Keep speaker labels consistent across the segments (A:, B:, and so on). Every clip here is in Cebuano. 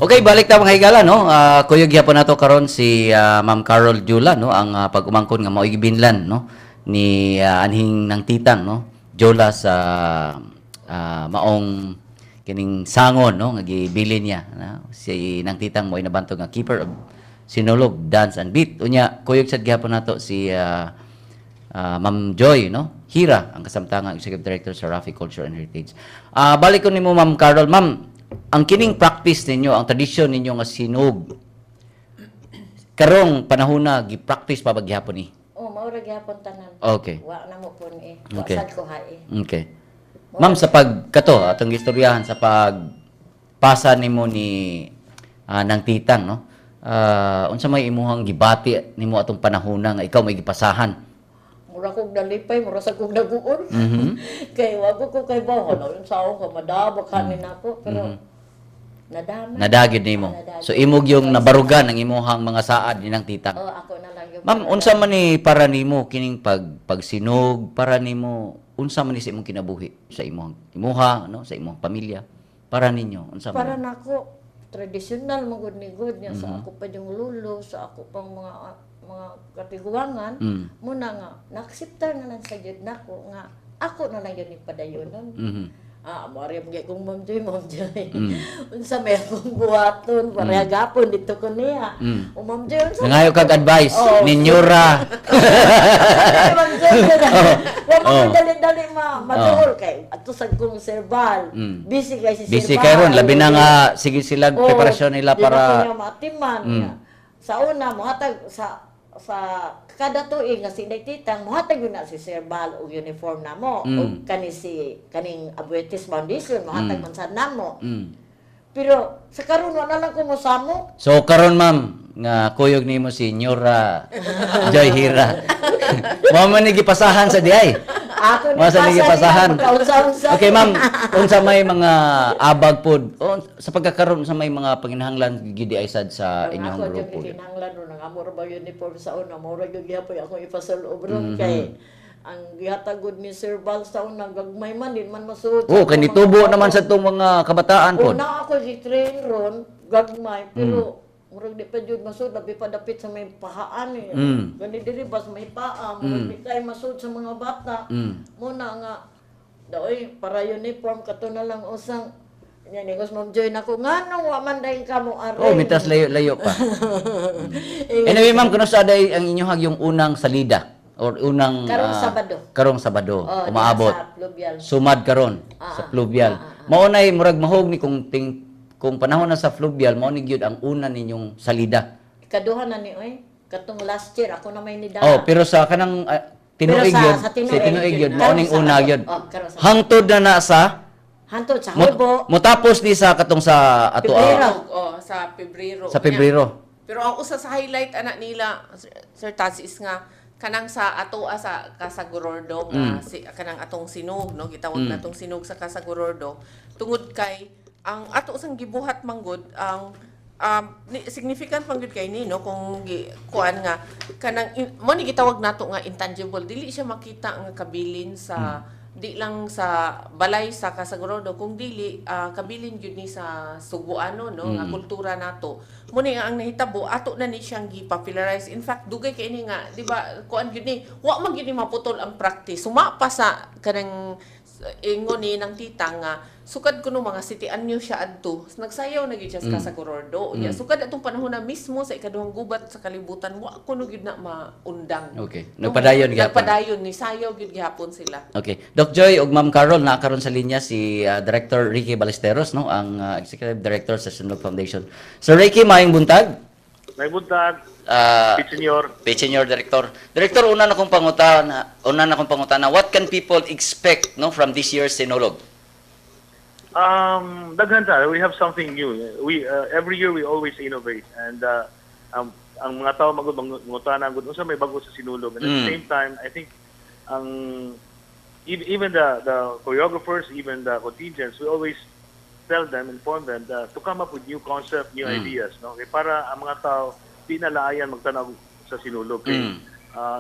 A: Okay, balik ta, mga higala, no. Kuyog gyapon nato karon si Ma'am Carol Jula, no, ang pag-umangkon nga mao'y gibinlan, no, ni anhing ng titang, no, Jola sa maong kining sangon, no, nga gibilin niya, no? Si nang titang mo nabantog nga keeper of Sinulog Dance and Beat. Unya kuyog sad gyapon nato si Ma'am Joy, no? Hira, ang kasamtangang Executive Director sa Rafi Culture and Heritage. Balik ko nimo, Ma'am Carol. Ma'am, ang kining practice ninyo, ang tradisyon ninyo nga sinug, karong panahon na, gi-practice pa ba gihapon ni?
B: Oh, mao ra gihapon tanan. Wa na mo pun eh. Wa sad ko hae.
A: Okay. Ma'am, sa pag kato atong gistoryahan sa pagpasa nimo ni ng titang, no? Unsa may imuhang gibati nimo atong panahona nga ikaw may gipasahan?
B: Mura kog nalipay, mura sa kog naguon. Kay wa ko kay bawo no, unsa ako ka madaba kanin nako, pero nadama.
A: Nadagid nimo.
B: Nadagid.
A: So imog yung nabarugan ang imuhang mga saad ni ng titang.
B: Oh, ako na lang yung
A: Ma'am, unsa man ni para nimo kining pagsinog para nimo, unsa man ni sa imong kinabuhi, sa imong imuha, no, sa imong pamilya, para ninyo, unsa man?
B: Para nako tradisyonal man gud ni gud niya sa ako pa yung lulo, sa ako pang mga katiguangan, muna nga na-acceptar na lang sa gyud nako nga ako na lang yun ipadayonon. Ah, mo ari mo kong Ma'am Joy, Ma'am Joy. Unsa may akong buhaton, pareha gapon dito ko niya. O Ma'am Joy, unsa
A: Nangayo kag advice
B: Oh.
A: ninyo ra.
B: Ay, Ma'am Joy, wa man ko dali-dali ma maduol kay ato sa kong serbal. Busy kay si
A: Busy
B: Sir
A: kay ron,
B: Val.
A: labi na nga sige sila
B: Oo,
A: preparasyon nila
B: di
A: para
B: na ko niya maatiman. Sa una mohatag sa kada tuig nga si Inday Titang, mohatag yun na si Sir Val og uniform namo og kani si kaning Abuetes Foundation mohatag man sad namo. Pero sa karon wala lang ko mosamo.
A: So karon, ma'am, nga kuyog nimo si Nyora Joy Hira. Mao man ni gipasahan sa diay.
B: Ako ni
A: Mao sa ni gipasahan.
B: Unsa-unsa.
A: Okay, ma'am, unsa may mga abag pod o sa pagkakaroon sa may mga panginahanglan gidi ay sad sa
B: Ang
A: inyong
B: ako jud
A: grupo?
B: Gikinahanglan ron ang amo ra ba uniform sa una, mao ra gyud gihapon ako ipasul-ob ron kay ang gihatag gud ni Sir Val sa una gagmay man, di man masuot.
A: Oh, kay nitubo naman sa itong mga kabataan pod.
B: Una ako gi-train ron, gagmay, pero murag di pa jud masuot, labi pa dapit sa may pahaan eh. Gani diri ba sa may paa, murag di kay masuot sa mga bata. Muna nga daoy para uniform kato na lang usang. Nya ningos Ma'am Joy nako, nganong wa man dayon kamo are.
A: Oh, mitas layo-layo pa. Anyway, ma'am, kuno sa day ang inyong yung unang salida or unang
B: Karong Sabado.
A: Karong Sabado,
B: Oh,
A: umaabot.
B: diha sa Pluvial.
A: Sumad karon sa Pluvial. Mao nay murag mahog ni kung ting kung panahon na sa Fluvial, mao ni gyud ang una ninyong salida.
B: Ikaduha na ni oy. Katong last year ako na may nidala.
A: Oh, pero sa kanang tinuig
B: Pero
A: yun,
B: sa tinuig
A: sa tinuig yun, mao
B: karon
A: ning
B: sa
A: una
B: ato.
A: yun.
B: Oh, karon sa
A: Hangtod na na sa
B: Hantod sa
A: mo,
B: Hubo.
A: motapos ni sa katong sa ato
B: Pebrero.
C: Oh, sa Pebrero.
A: Sa Pebrero.
C: Pero ang usa sa highlight anak nila, Sir Taz, is nga kanang sa atoa sa Kasagurordo nga si kanang atong sinug, no, gitawag natong sinug sa Kasagurordo tungod kay ang ato sang gibuhat manggod ang significant man gyud kay ni, no, kung gi, kuan nga kanang mo ni gitawag nato nga intangible, dili siya makita nga kabilin sa di lang sa balay sa Kasagurordo kung dili kabilin gyud ni sa Sugbuano, no, nga kultura nato. Mo ni nga ang nahitabo, ato na ni siyang gi-popularize. In fact, dugay kay ni nga, di ba, kuan gyud ni, wa man gyud ni maputol ang practice suma pa sa kanang ingon ni ng tita nga sukad kuno mga City Anyo siya adto nagsayaw na gyud siya sa Kasagurordo. Unya sukad atong panahon na mismo sa ikaduhang gubat sa kalibutan, wa kuno gyud na maundang.
A: Okay. Nagpadayon gihapon.
C: Nagpadayon ni sayaw gyud gihapon sila.
A: Okay. Doc Joy ug Ma'am Carol, naa karon sa linya si Director Ricky Ballesteros, no, ang Executive Director sa Sinulog Foundation. Sir Ricky, maayong buntag.
D: May buntag, Pete Senior.
A: Pete Senior Director. Director, una na akong pangutana, what can people expect, no, from this year's Sinulog?
D: Daghan ta, we have something new. We every year we always innovate and ang mga tao magud mangutana gud unsa may bago sa Sinulog. And at the same time, I think ang even the choreographers, even the contingents, we always tell them, inform them to come up with new concept, new ideas, no? Okay, para ang mga tao di na laayan magtanaw sa Sinulog. Kay,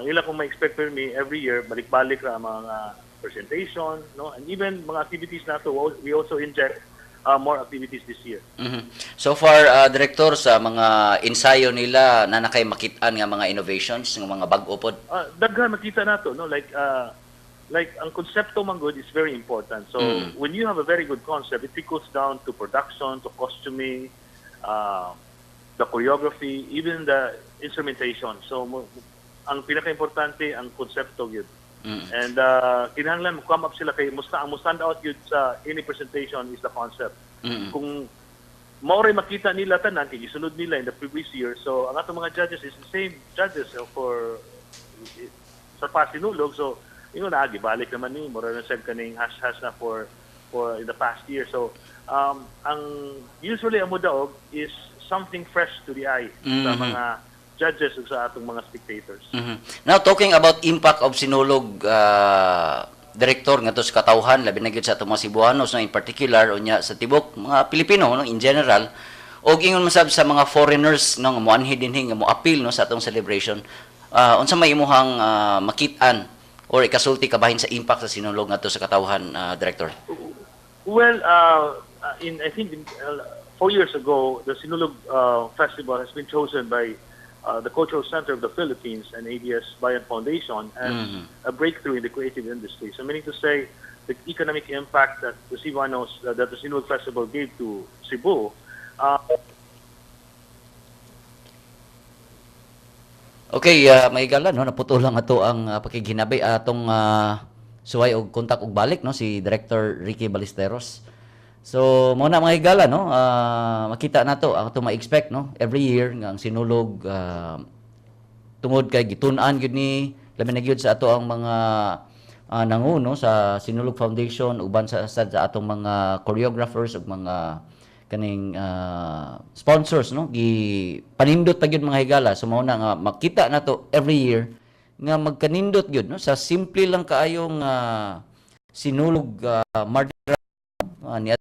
D: ila kung ma-expect for me every year balik-balik ra ang mga presentation, no? And even mga activities nato, we also inject more activities this year.
A: So far, Director, sa mga ensayo nila, na nakay makit-an nga mga innovations, nga mga bag-o pod?
D: Daghan makita nato, no, like ang konsepto man gud is very important. So when you have a very good concept, it trickles down to production, to costuming, the choreography, even the instrumentation. So ang pinaka-importante ang konsepto gyud. And kinahanglan mo come up sila kay musta ang mo stand out gyud sa any presentation is the concept. Kung mao ray makita nila tanan kay gisunod nila in the previous year. So ang atong mga judges is the same judges for sa past Sinulog. So ingon na gibalik naman ni mura na sad kaning hash hash na for in the past year. So ang usually ang modaog is something fresh to the eye sa mga judges ug sa atong mga spectators.
A: Now, talking about impact of Sinulog, Director, ngadto sa katawhan, labi na gyud sa atong mga Cebuanos, no, in particular, unya sa tibok mga Pilipino, no, in general, og ingon man sab sa mga foreigners, no, nga moanhi dinhi nga mo-appeal, no, sa atong celebration. Unsa may imuhang makit-an or ikasulti kabahin sa impact sa Sinulog ngadto sa katawhan, Director?
D: Well, in I think 4 years ago, the Sinulog Festival has been chosen by the Cultural Center of the Philippines and ABS Bayan Foundation as a breakthrough in the creative industry. So, meaning to say, the economic impact that the Sinulog Festival gave to Cebu.
A: Okay, may gala, no, naputol lang ato ang pakighinabay atong suway og kontak og balik, no, si Director Ricky Ballesteros. So mao na, mga higala, no, makita nato ang ato ma-expect, no, every year nga ang Sinulog, tungod kay gitun-an gyud ni labi na gyud sa ato ang mga nanguno sa Sinulog Foundation uban sa atong mga choreographers ug mga kaning sponsors, no, gi panindot pa gyud, mga higala. So mao na nga makita nato every year nga magkanindot gyud, no, sa simple lang kaayong Sinulog Mardi Gras niya.